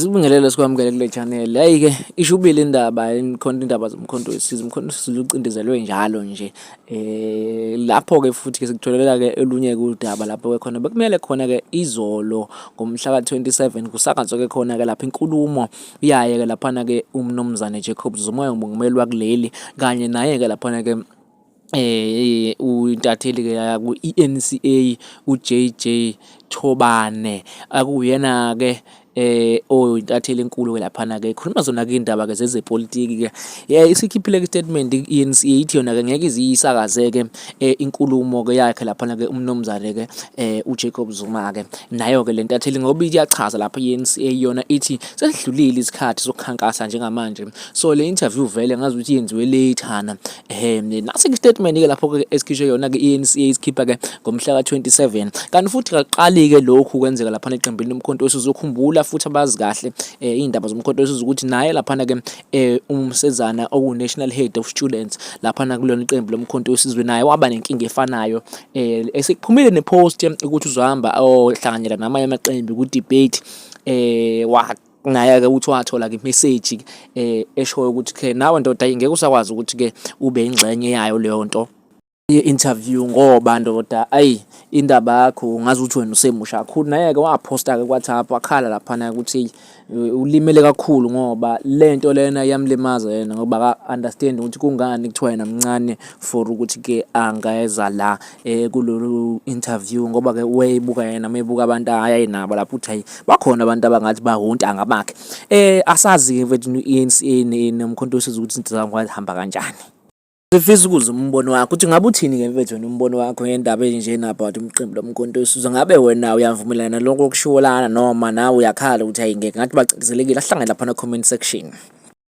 Sibingelele sikwamukele kule channel. Hayi-ke ishubile indaba imkhonto indaba zomkhonto wesizwe. Umkhonto wesizwe ucindezelwe njalo nje. Lapho-ke futhi-ke sikutholela-ke olunye-ke udaba lapho-ke khona bekumele khona-ke izolo ngomhla ka-27 kusakazwe-ke khona-ke lapho inkulumo yaye-ke laphana-ke uMnumzane Jacob Zuma ongumeli wakuleli kanye naye-ke laphana-ke intatheli-ke yaku-E_N_C_A u-J_J Thobane akuyena-ke oyintatheli enkulu-ke laphana-ke ikhuluma zona-ke iy'ndaba-ke zezepolitiki-ke. Isikhiphile-ke i-statement i-E_N_C_A ithi yona-ke ngeke ize iyisakaze-ke inkulumo-ke yakhe laphana-ke umnumzane-ke uJacob Zuma-ke. Nayo-ke le ntatheli ngoba iyachaza lapha i-E_N_C_A yona ithi sesidlulile isikhathi sokukhankasa njengamanje. So le interview vele ngazi ukuthi yenziwe later-na. Ehhe nasi statement ke lapho ke esikhishwe yona ke i-ANC isikhipha ke ngomhla ka-27 kanti futhi kaqali ke lokhu kwenzeka laphana eqembini lomkhonto wesizwe ukhumbula futhi abazi kahle eh, iy'ndaba zomkhonto wesizwe ukuthi naye laphana ke eh, umsezana oku-national head of students laphana kulona iqembu lomkhonto wesizwe naye waba nenkinga efanayo eh, esekuphumile ne-post ukuthi uzohamba ohlanganyela namanye amaqembu ku-debate eh naye-ke uthi wathola-ke imeseji eshoyo ukuthi ke nawe ndoda ngeke usakwazi ukuthi-ke ube ingxenye yayo leyo nto ye-interview ngoba ndoda ayi indaba yakho ungazi ukuthi wena usemusha kakhulu. Naye-ke waphosta-ke ku-WhatsApp wakhala laphana ukuthi ulimele kakhulu ngoba le nto lena iyamlimaza yena ngoba aka-understand ukuthi kungani kuthiwa yena mncane for ukuthi-ke angeza la kulolu interview ngoba-ke wayebuka yena mebuka abantu ayenabo lapho uthi hayi bakhona abantu abangathi bawontanga bakhe. Asazi-ke mfethu i-E_N_C_A noMkhonto weSizwe ukuthi izinto zabo zihamba kanjani. Sifisa ukuzwa umbono wakho ukuthi ngabe uthini-ke mfethu wena umbono wakho ngendaba enjena about umcimbi loMkhonto weSizwe. Ngabe wena uyavumelana nalokho okushiwo lana noma nawe uyakhala ukuthi hhayi ngeke ngathi bacindezelekile. Asihlangane laphana comment section.